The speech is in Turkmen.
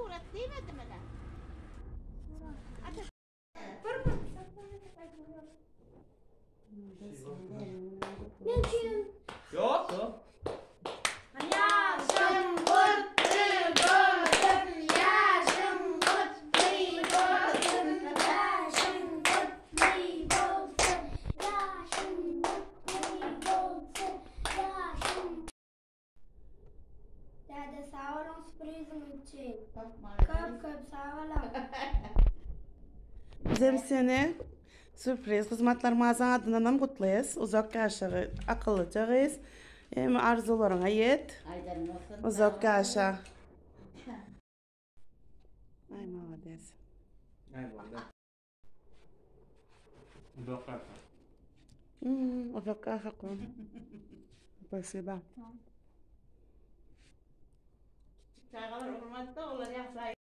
Surat diýmedimi la? Ýok, ýok. Ýaşyň gutly bolsun, ýaşyň gutly bolsun, ýaşyň gutly bolsun, ýaşyň gutly bolsun, ýaşyň. Däde sag boluň sürpriziňiz üçin. Köp köp sag boluň. Bizem seni sürpriz hyzmatlarymyzyň adyndanam gutlaýas. Uzak ýaşa akyllyja gyz. Hemme arzuwlaryňa ýet. Uzak ýaşa. Aý malades. Aý boldy. Uzak ýaşa. Uzak ýaşa. Spasiba. Çagalar urmazda olar ýaşaýyş.